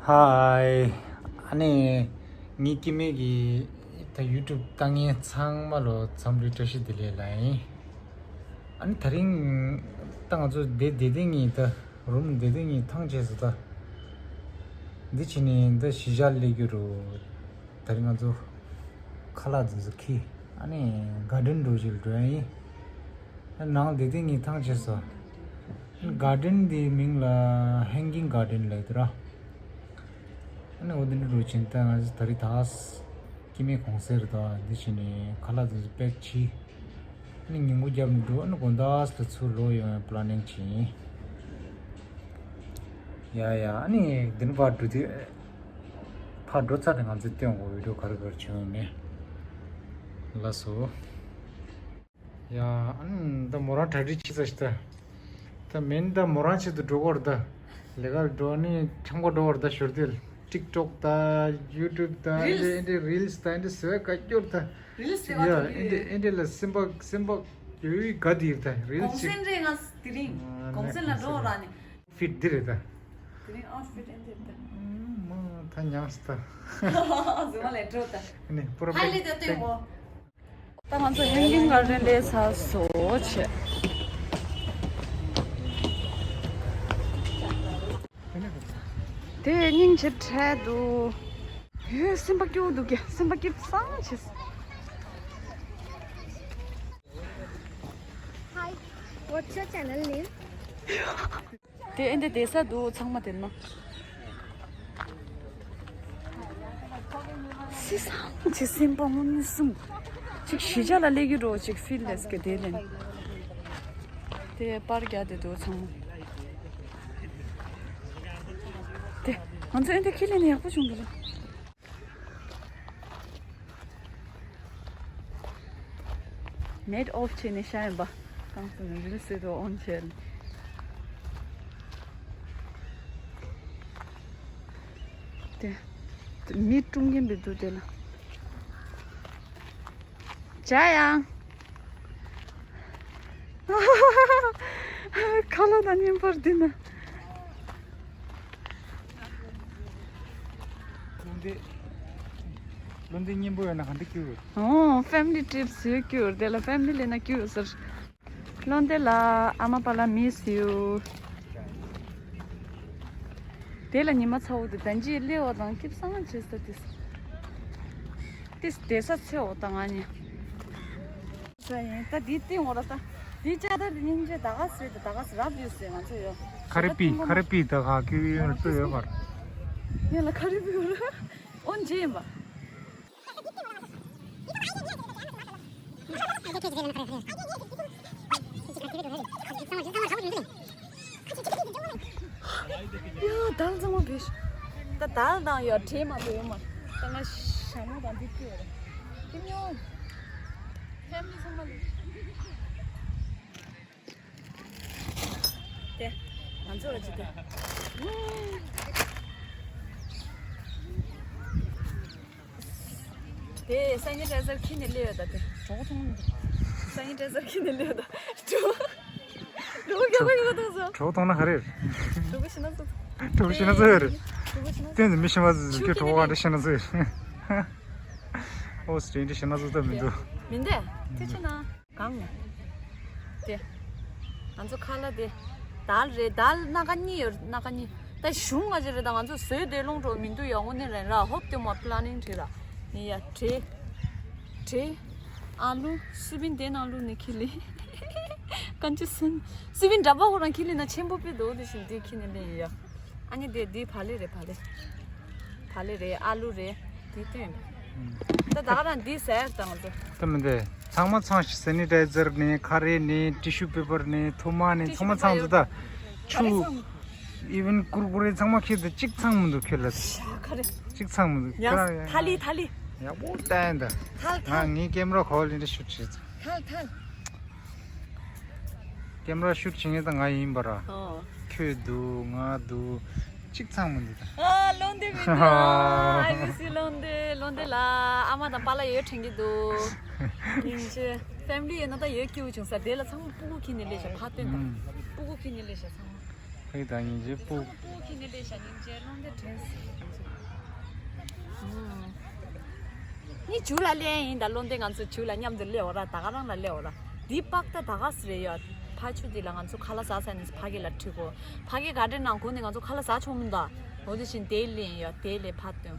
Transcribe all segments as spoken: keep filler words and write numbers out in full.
ཧའི། ཨ་ནི་ངའི་སྐྱེ་དམན་གྱི་ད་ཡུ་ཊུབ་ལྟ་མཁན་ཚང་མ་ལོ་འཚམས་འདྲི་བཀྲ་ཤིས་བདེ་ལེགས་ལབ་ཡིན། ཨ་ནི་དེ་རིང་ད་ང་ཚོ་བསྡད་བསྡད་དེ་ངས་ད་རུམ་བསྡད་དེ་ངས་ཐང་ཆད་སོང་ད། འདི་ཕྱི་ནས་ད་གཞིས་ཆགས་སླེབས་རྒྱུ་རུ། དེ་རིང་ང་ཚོ་ཁ་ལག་འཛིན་ས་ཁྱི། ཨ་ནི་གར་ཌེན་འགྲོ་བཞིན་འགྲོ་ཡ་ཡིན། ནང་བསྡད་དེ་ངས་ཐང་ཆད་སོང་། གར་ཌེན་འདིའི་མིང་ལ་ཧེང་གིང་གར་ཌེན་ལབ་འདུག་ར། ཨ་ནི་འོ་དེ་འདྲ་འགྲོ་བཞིན་ད་ང་ཚོ་ད་རེས་ད་སྐྱེ་དམན་གུང་སེང་རེད་ད། འདི་ཕྱི་ནས་ཁ་ལག་འཛིན་ས་པེག་བྱས། ཨ་ནི་ཉིན་གུང་རྒྱབ་ནས་འགྲོ། ཨ་ནི་དགོང་དག་ལ་ཚུར་ལོག་ཡོང་ཡ་པི་ལ་ནིང་བྱས་ཡིན། ཡ་ཡ། ཨ་ནི་འདི་ནས་ཕར་འགྲོ་དུས། ཕར་འགྲོ་ཚར་ནས་ང་ཚོས་སྟོན་དགོས། བི་ཌིའོ་ག་རེ་ག་རེ་བྱུང་ཡོད་མེད། ལགས་སོ། ཡ། ཨ་ནི་ད་མོ་རང་གྲ་སྒྲིག་བྱེད་ས་ཞིག་ད། ད་མིན་ད་མོ་རང་ཆེད་དུ་འགྲོ་གི་རེད་ད། ལས་ཀ་འགྲོ་ནི་འཆམ་ག་འགྲོ་གི་རེད་ད། ཞོར་དུ་ཊིག་ཊོག་ད། ཡུ་ཊུབ་ད། ཨེ་འདྲས་ཨེ་འདྲས་རིལ་སི་ད་ཨེ་འདྲས་བཟོ་ག་སྐྱོར་ད། རིལ་སི་ཡ། ཨེ་འདྲས་ཨེ་འདྲས་ལ་སེམས་པ་སེམས་པ་ཡོད་ཡོད་དགའ་དེ་ཡོད་ད། རིལ་སི་གོང་ཅིག་སེང་རེ་ང་དེ་རིང་ཨ་གོང་ནས་སེང་ལ་འགྲོ་ར་ནི། ཕིཊ་འདི་རེད་ད། དེ་རིང་ཨའུ་ཕིཊ་ཨེ་འདི་རེད་ད། ཨུམ། མ་ད་ཉམས་སོང་ད། གཟིམ་མ་ལས་འགྲོ་ད། ཨ་ནི་པུ་ར་ཧའི་པེག་ལི་ད་སྟོན་པེག་གོ། ད་ང་ཚོ་ཧེང་གིང་གར་ཌེན་སླེབས་ཚར་སོང་བྱས། དེ་སྙིང་རྗེ་བྲལ་འདུག་ཡོད། སེམས་པ་སྐྱོ་འདུག་ག་སེམས་པ་སྐྱིད་སང་བྱས། Hi, what's your channel name? དེ་ཨེ་འདི་བསྡད་ས་འདུག་ཚང་མ་དེ་ན། སི་སང་ཆེ་སེམས་པ་མངོན་སུམ། ཅིག་གཞིས་ཆགས་ལ་སླེབས་ཀྱི་རོ་ཅིག་ཕིལ་ལེས་ཀྱི་དེ་ལེན། དེ་པར་རྒྱག་དེ་འདུག་ཚང་མ། དེ་ང་ཚོ་ཨེ་འདི་ཁྱི་ལེན་ནས་ཡག་པོ་བྱུང་འདུག་ལ། ནེཊ་ཨོཕ་བྱས་ནས་བཞག་ཡིན་པ། གང་ཟེར་ན་རིལ་སི་དེ་ཨོན་བྱས་ནས། དེ། མི་སྲུང་མཁན་འདུག་དེ་ལ། ཇ་ཡང་། ཁ་ལག་དང་མཉམ་པར་འདི་ན། བློ་འདི། བློ་འདི་སྙན་པོ་ཡོད་ན་ག་འདི་སྐྱུར། ཨོ། ཕེ་མི་ལི་ཊི་རིབ་སི་སྐྱུར། དེ་ལ་ཕེ་མི་ལི་སླེབས་ན་སྐྱུར་ཟེར། བློ་འདི་ལ་ཨ་མ་པ་ལ་མིས་ཡུ། དེ་ལ་ཉི་མ་ཚ་བོ་དེ་ད་ཅི་སླེབས་པ་དང་སྐྱིད་སང་བྱེད་ས་དེ། དེ་བསྡད་ས་ཚེ་འོ་ད་ང་གཉིས། ས་ཡིན་ད་འདི་སྟེང་འོ་ར་ད། འདི་ལྕགས་རྟ་འདི་སྙིང་རྗེ་ད་ག་ཟེར་ད་ད་ག་ཟེར་རབ་ཡོད་ཟེར་ང་ཚོ་ཡོད། ཁ་རི་པི་ཁ་རི་པི་ད་ག་ཀི་ཡོད་ལ་ཏོ་ཡོད་པར། ཡིན་ལ་ཁ་རི་པི་ཡོད་ར། ཨོན་ཇེ་ཡིན་པ། ཡ་དལ་ཚང་མ་བེད། ད་དལ་དང་ཡ་བྲེལ་མ་བེད་ཡོད་མ། ད་ང་ཞྭ་མོ་དང་འདི་ཀི་ཡོད་རེད། ཀི་ཉོ། ཕེ་མི་ལི་ཚང་མ་ལ། དེ། ང་ཚོ་ལ་ཅི་དེ། དེ་སེ་ནི་ཊའི་ཛར་འཁྱེར་ནས་སླེབས་ཡོད་ད་དེ། གྲོགས་མཐོང་མི་འདུག་སེ་ནི་ཊའི་ཛར་འཁྱེར་ནས་སླེབས་ཡོད་ད། གྲོགས། གྲོགས་ཁྱོད་ཁོ་ཡོད་མཐོང་སོང་། གྲོགས་མཐོང་ན་ག་རེ་རེད། གྲོགས་ཤི་ན་ཚོ། གྲོགས་ཤི་ན་ཚོ་ཡོད་རེད། གྲོགས་ཤི་ན་ཚོ། བསྟན་འཛིན་མི་ཤི་བ་ཟིག་ཁྱོད་གྲོགས་ག་འདྲ་ཤི་ན་ཚོ་ཡོད་རེད། ཨོ་སི་ཊེ་ལི་ཡ་ཤི་ན་ཚོ་ད་མི་འདུག་མི་འདུག་དེ་ཆེ་ན། གང་། དེ། ང་ཚོ་ཁ་ལག་དེ། དལ་རེད་དལ་སྣ་ཁ་གཉིས་ཡོད་སྣ་ཁ་གཉིས། ད་གཞུང་ང་ཅི་རེད་ད་ང་ཚོ་བཟོས་དེ་ལོང་འགྲོ་མི་འདུག་ཡ་དངོས་གནས་རན་ར་ཧོབ་དེ་མ་པི་ལ་ནིང་བྲིས་ར། ནི་ཡ་བྲེ། བྲེ། ཨ་ལུ་སུ་བིན་དེ་ནང་ལུ་ནི་ཁི་ལི། ཀན་ཅི་སན། སུ་བིན་འདྲ་པ་ཧོ་རང་ཁི་ལི་ན་ཆེན་པོ་པི་དོ་དེ་བཞིན་དེ་ཁི་ནི་ལི་ཡ། ཨ་ནི་དེ་དེ་བ་ལེ་རེད་བ་ལེ། བ་ལེ་རེད་ཨ་ལུ་རེད། དེ་སྟོན། ད་ད་ག་རང་འདི་ཟེར་དང་ཚོ། ད་མི་འདི་ཚང་མ་ཚང་ཞིག་སེ་ནི་ཊའི་ཛར་ནི་ཁ་རས་ནི་ཊི་ཤུ་པེ་པར་ནི་ཐུར་མ་ནི་ཚང་མ་ཚང་འདུག་ད་ཆུ། ཨི་ཝན་ཀུར་ཀུ་རེ་ཚང་མ་ཁྱེར་ཏེ་གཅིག་ཚང་མི་འདུག་ཁྱེར་ལ། ཁ་རས། གཅིག་ཚང་མི་འདུག་ཡང་ཁྱེར་ལ་ཐ་ལི་ཐ་ལི། ཡག་པོ་བསྟན་ད། ཐལ་ང་ཐལ། ངའི་ཀེམ་ར་ཁོ་ལི་འདྲ་ཤུ་ཊི་བྱེད་ཚོ། ཐལ་ཐལ། ཀེམ་ར་ཤུ་ཊི་བྱེད་མཁན་ད་ང་ཡིན་པ་ར། ཨོ། ཁྱོད་འདུག་ང་འདུག་གཅིག་ཚང་མི་འདུག་ད། ཨ་ལོ་འདི་མི་འདུག་ཨ་ཨའི་བི་སི་ལོ་འདི་ལོ་འདི་ལ་ཨ་མ་དང་པཱ་ལགས་ཡོད་དྲན་གྱི་འདུག་ཡིན་ཅེ་ཕེ་མི་ལི་ཡོད་ན་ད་ཡོད་སྐྱིད་པོ་བྱུང་ས་དེ་ལ་ཚང་མ་སྤུ་གུ་ཁྱེར་ནས་སླེབས་ཤག་ཕ་སྟོན་དང་ཨུམ། སྤུ་གུ་ཁྱེར་ནས་སླེབས་ཤག་ཚང་མ། ཕ་གི་དང་སྙིང་རྗེ་སྤུ། སྤུ་གི་ནི་ལས་ཤ་སྙིང་རྗེ་བློ་འདི་དྲན་སོང་། ནི་ཇུ་ལ་ལེན་ཡིན་ད་བློ་འདི་ང་ཚོ་ཇུ་ལ་མཉམ་དུ་ལེན་འོ་ར་ད་ག་རང་ལ་ལེན་འོ་ར། འདི་པག་ད་ད་ག་སི་རེད་ཡ། ཕ་ཆུ་འདི་ལ་ང་ཚོ་ཁ་ལག་ཟ་ས་ནི་ཕ་གི་ལ་ཁྲིད་གོ། ཕ་གི་ག་འདྲེ་ནང་གོ་ནི་ང་ཚོ་ཁ་ལག་ཟ་ཆོག་མི་འདུག་འོ་དེ་བཞིན་དེ་ལེན་ཡ་དེ་ལས་ཕ་སྟོན།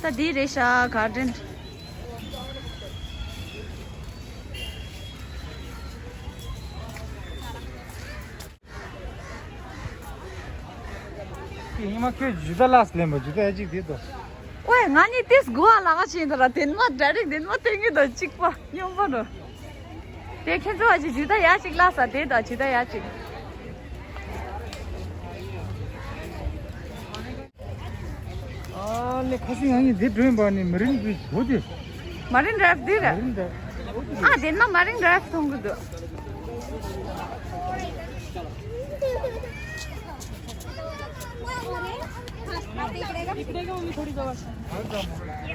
ད་འདི་རེད་ཤག་གར་ཌེན། ཉི་མ་ཁྱོད་ཇུ་ད་ལགས་ལེན་པ་ཇུ་ད་ཨེ་ཅིག་དེ་དོ། ཝེ་ང་གཉིས་ཏིས་གུ་ཨ་ལ་ང་ཆེན་དུ་ར་དེན་མ་ཌ་རེག་དེན་མ་ཏེང་གི་དོ་གཅིག་པ་སྙོམས་པ་རོ། དེ་ཁྱེད་ཚོ་ཨ་ཅིག་ཇུ་ད་ཡ་གཅིག་ལ་ས་དེ་དོ་ཇུ་ད་ཡ་གཅིག་ཨ་ལེ་ཁ་སང་ང་གཉིས་འདི་བྲོས་པ་ནི་མ་རིན་བྲིས་བུ་དེ། མ་རིན་ཌ་རའིབ་འདི་རེད། མ་རིན་ཌ་རའིབ། ཨ་དེ་ན་མ་རིན་ཌ་རའིབ་མཐོང་གི་འདུག་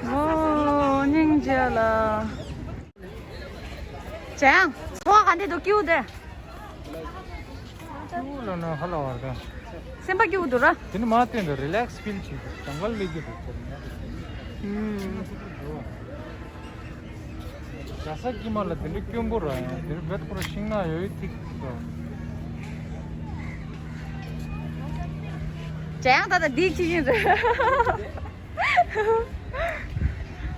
ཨོ་སྙིང་རྗེ་ལ། ཅང་། ཚོ་ག་འདི་འདུག་ཀིའུ་དེ། ཀིའུ་ལ་ན་ཧ་ལ་བར་ག་སེམས་པ་སྐྱིད་པོ་འདུག་ར། དེ་ནི་མ་བསྟན་ཏེ་རི་ལེགས་ཕིལ་བྱེད་དུ་གྱང་ག་ལེགས་ཀྱི་འདུག་ཟེར་ན། ཨུམ། རྒྱ་ས་དཀྱིལ་མ་ལ་དེ་འདྲ་སྐྱོན་པོ་ར་ཡང་དེ་འདྲ་བེད་ཁོ་ར་ཤིང་ནགས་ཡོད་ཡོད་ཐིག་ཏུ། ཇ་ཡང་ད་ལྟ་འདི་ཅི་ཡིན་རེད།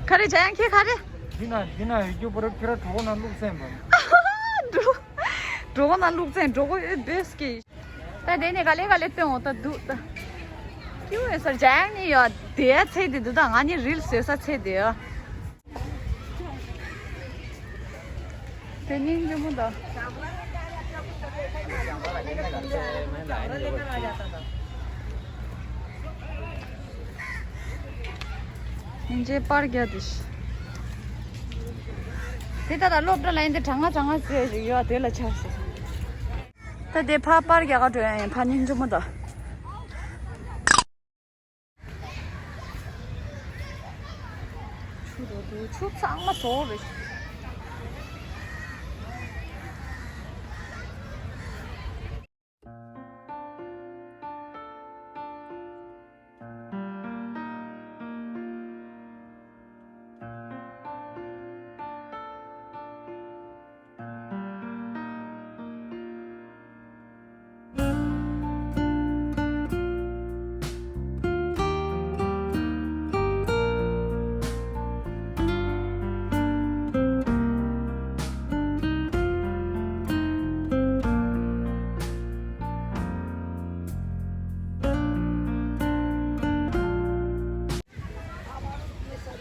ག་རེ་ཇ་ཡང་ཁྱེད་ག་རེ། འདི་ན་འདི་ན་ཡོད་རྒྱུ་པོ་ར་ཁྱེད་ར་གྲོགས་ན་བླུགས་སེམས་པ། འགྲོ། གྲོགས་ན་བླུགས་སེམས་གྲོགས་ཡོད་བེས་ཀྱི། ད་དེ་ནས་ག་ལེ་ག་ལེ་སྟོན་འོང་ད་འདུག་ད། ཀྱུ་ཨེ་སར་ཇ་ཡང་ནི་ཡོད་དེ་ཚེ་དེ་འདུག་ད་ང་ནི་རིལ་བཟོས་ས་ཚེ་དེ་ཡོད། དེ་སྙིང་རྗེ་མོ་ད། སྙིང་རྗེ་པར་རྒྱག་དེ་ཤི། དེ་ད་ད་སློབ་གྲྭ་ལ་ཡིན་དེ་གྲང་ང་གྲང་ང་ཟེར་ཞིག་ཡོད་དེ་ལ་ཆགས་སོང་། ད་དེ་ཕ་པར་རྒྱག་ག་འགྲོ་ཡ་ཡིན་ཕ་སྙིང་རྗེ་མོ་ད། ཆུ་རོ་དུ་ཆུ་གཙང་མ་བཟོ་རེད།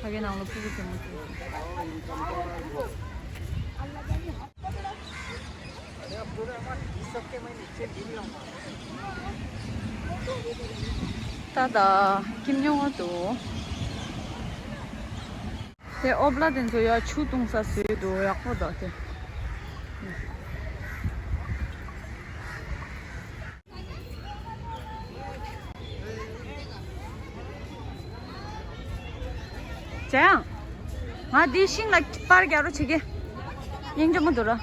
ཕ་གི་ནང་ལ་ཕྲུ་གུ་ཆེན་མོ་ཚོ། ད་ད་ཁྱིམ་ཉུང་ང་འདུག་དེ་ཨོབ་ལ་དེ་ཚོ་ཡ་ཆུ་བཏུང་ས་བཟོས་འདུག་ཡག་པོ་འདུག་དེ། ཅང་། ང་འདི་ཤིང་ལ་པར་རྒྱག་རོགས་བྱེད་ཀྱི། སྙིང་རྗེ་མོ་འདུག་ར།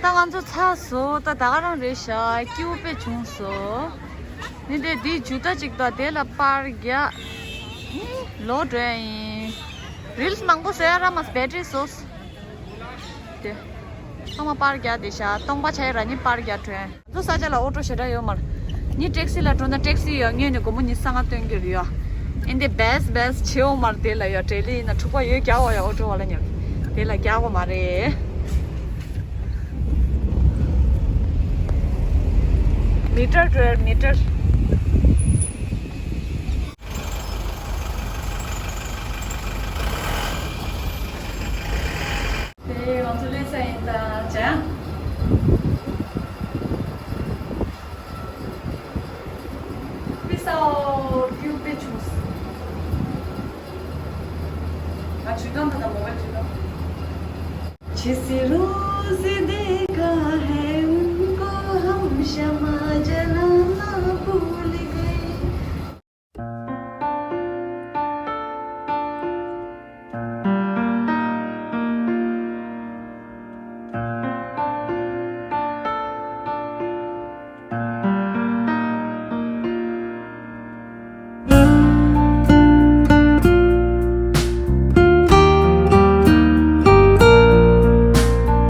ད་ང་ཚོ་ཚར་སོང་། ད་ད་ག་རང་རེད་ཤག་ཀྱུ་པེ་བྱུང་སོང་། ནི་དེ་འདི་ཇུ་ཏ་ཅིག་དང་དེ་ལ་པར་རྒྱག་ལོ་འགྲོ་ཡ་ཡིན། རིལ་སི་མང་པོ་བཟོ་ཡ་ར་མ་སི་བེ་ཊི་རི་སོ་སི། དེ། ཚང་མ་པར་རྒྱག་དེ་ཤག་སྟོང་པ་ཆ་ཡ་ར་ནི་པར་རྒྱག་འགྲོ་ཡ། ང་ཚོ་ས་ཆ་ལ་ཨོ་ཊོ་ཞེ་དྲག་ཡོད་མ་རེད། ནི་ཊེག་སི་ལ་འགྲོ་ན་ཊེག་སི་ཡོད་ངས་ནི་སྒོར་མོ་ཉི་ཤུ་རྩ་ལྔ་སྟོན་གྱི་རེད་ཡ། ཨིན་དེ་བེས་བེས་བྱེད་འོང་མ་རེད་དེ་ལ་ཡ་ཊེ་ལི་ཡིན་ན་འཁྲུག་པ་ཡོད་རྒྱག་འོ་ཡ་ཨོ་ཊོ་བ་ལ་ཉོ། དེ་ལ་རྒྱག་གོ་མ་རེད། མི་ཊར་འགྲོ་ཡ་མི་ཊར། དེ་ང་ཚོ་སླེབས་ས་ཡིན་ད་ཅང་། जिस रोज देखा है उनको हम शमा जला